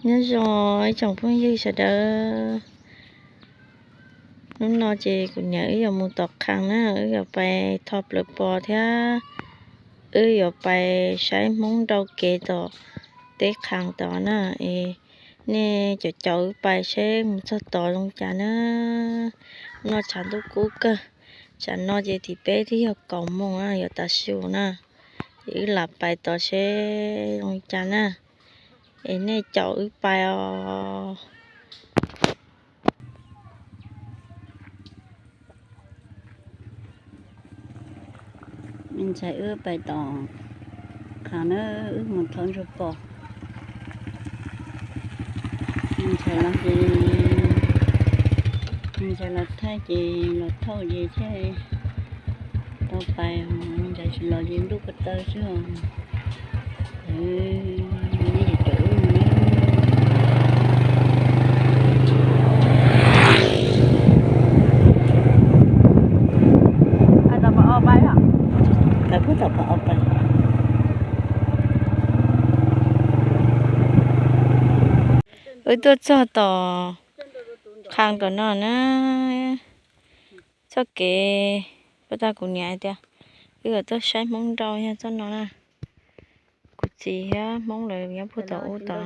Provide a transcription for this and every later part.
Nyob zoo ib tsoom phooj ywg sawv daws, hnub no ces kuv niam wb yuav mus tom qhee na, wb yuav pais tho plawv pos thiab wb yuav pais saib Hmoob nrau kev tom teb qhee tod na. Es nej caum caum wb pais seb mus txog tod zoo cas na. Hnub no tshav ntuj kub kawg, tsam no ces tim peb twb yog kaum moos na, yuav tav su na. Ces wb lam pais tod seb zoo li cas na. Es nej caum wb pais os. Me ntxhais wb pais tom qhee na, wb mus thauj ntsuag pos. Me ntxhais los ces, me ntxhais los thaij ces los thauj ces thiaj tau pais, ntxhais tsis los ces ntuj ko taw xwb os. Wb tuaj txog tom qhee tom no na, txoj kev, puag ta kuv niam hais tias wb yuav tuaj saib Hmoob nrau yog txoj no na. Kuv txiv thiab Hmoob lawv nyob puag tom ub tod.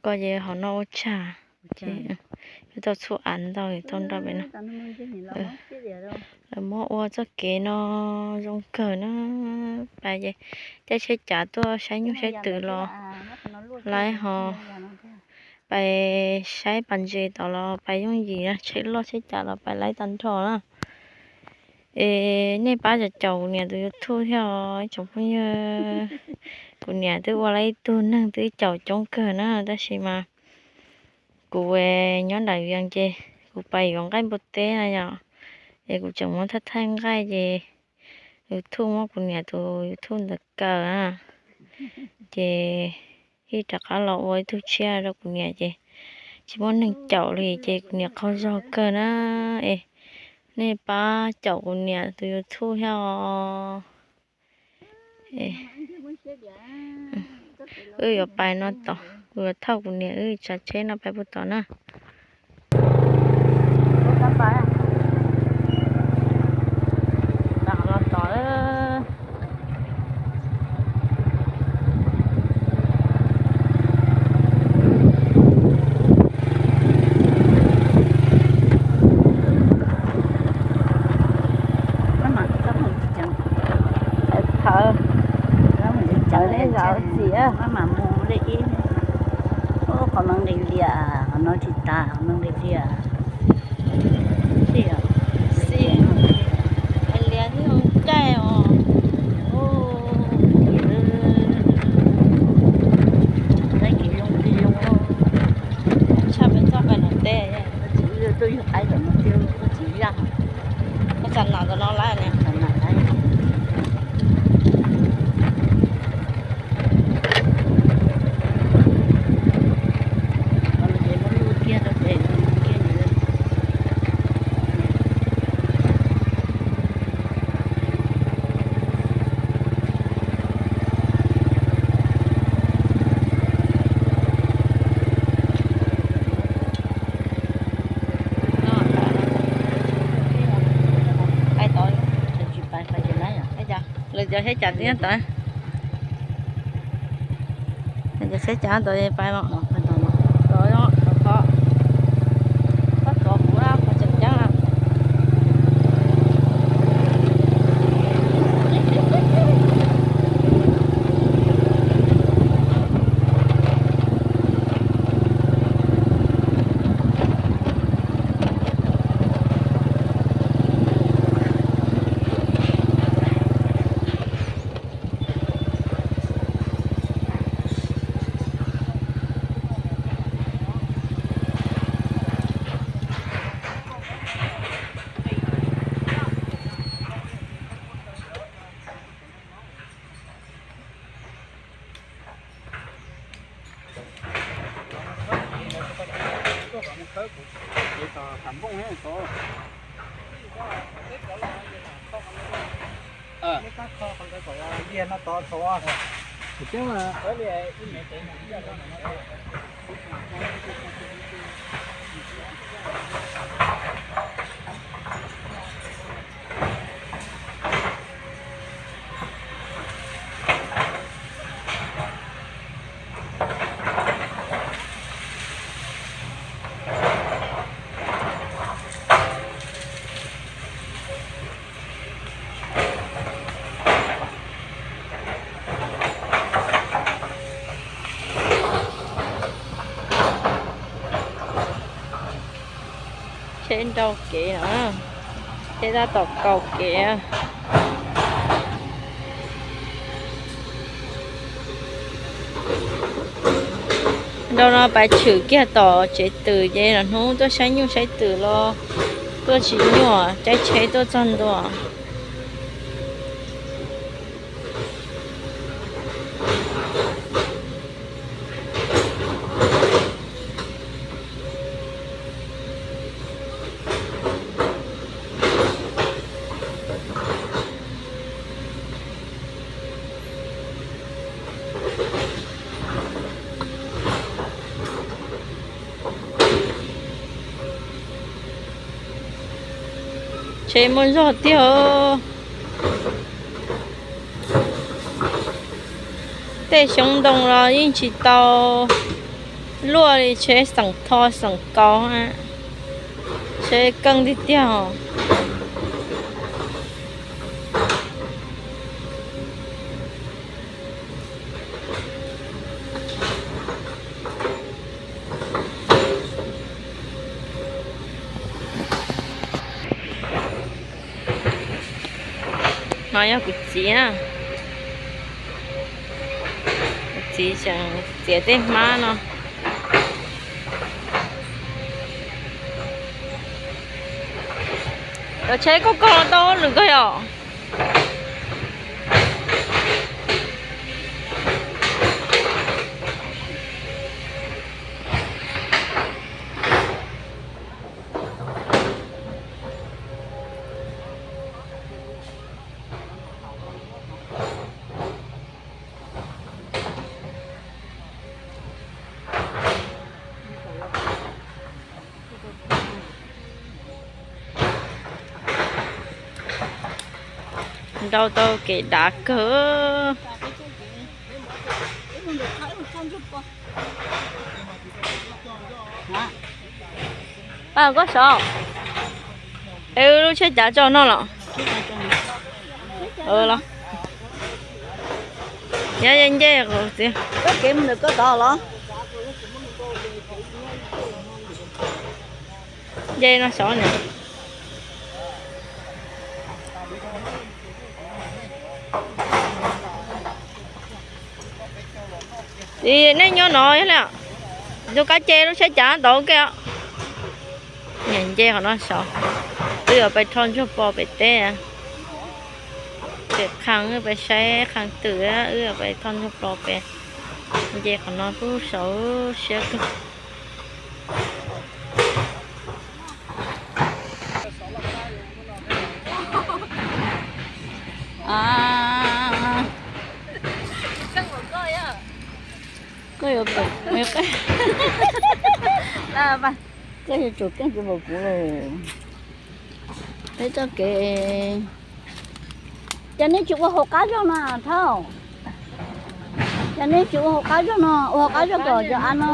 Koj ces hauv no ua tshaj, yuav tau txhua av ntau tau nrau pem no. Lawv muab ua txoj kev no zoo kawg na. Pais ces caij tsheb cav tuaj saib nyuj saib twm los laib, ho pais saib pas ntses tod los pais yooj yim na, tsheb loj tsheb cav los pais laib tag nrho na. Es nej pab caum caum kuv niam tus YouTube thiab os ib tsoom phooj ywg. Kuv niam twb ua lawm ib tug neeg twb caum coob kawg na, tab sis mas kuv nyob nram Vias ces kuv pais yuav nqaij npua teb na yom, es kuv tseem muab thaij thaij nqaij ces YouTube muab kuv niam tus YouTube ntawd kaw na, ces thiaj rov qab los ua ib tug tshiab rau kuv niam ces tsis muaj neeg caum li ces kuv niam qaug zog kawg na. Es nej pab caum kuv niam tus YouTube thiab os. Wb yuav pais no tod, kuv yuav thauj kuv niam wb tsav tsheb no pais puag tod na. Maj mam mus li ib, qhov no nqis lias, qhov no tsis tas, qhov no nqis lias. Xis, lias thiab caij os. Tshaj peb txoj pais tom teb. Tuaj yug qaib tom no thiab, tsis yaj. Koj tsa nam tom no lawm ne. Lawv cov seb cas tod, cov seb cas tod pais mas. Tsheb nrau kev no, tsheb tab tom kaus kev. Nrau no pab tshwm kiag tom tsev twm ces lwm hnub tuaj saib nyuj saib twm los tuaj tsis nyuaj, caij tsheb tuaj txog ntua. Tsheb muaj zog tiag. Tej xyoob ntoo los yeej tsis tau luaj li, tsheb xeem tho xeem kaus, tsheb keej tiag tiag. No yog kuv txiv na. Kuv txiv tseem txiav tej hmab no. Cov tsheb koj koj tau lwm kawg yom? Nrau tau kev dav kawg. Pab koj sav, es lub tsheb cav tso no los? Nyob nce txiv, nce no sav na. Txiv, nej nyob no yog li, tus kab ce lub tsheb cav tau ke. Nce qhov no sav, wb yuav pais thauj ntsuag plo pem teb. Pem qhee wb pais saib qhee twm, wb yuav pais thauj ntsuag plo pem. Nce qhov no kuj sav siab kawg. Koj yuav, koj yuav tsum keej tsis npaum kuv lawm. Peb txoj kev, ces nej tsis ua hauv qab zog mas thauj. Ces nej tsis ua hauv qab zog no, ua hauv qab zog kom cov av no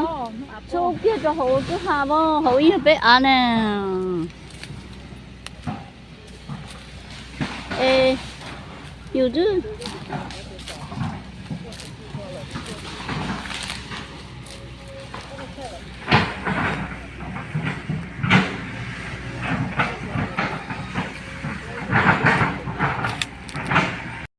txhob kiag rau hauv twb ha, hauv yog peb av ne. Es yus twb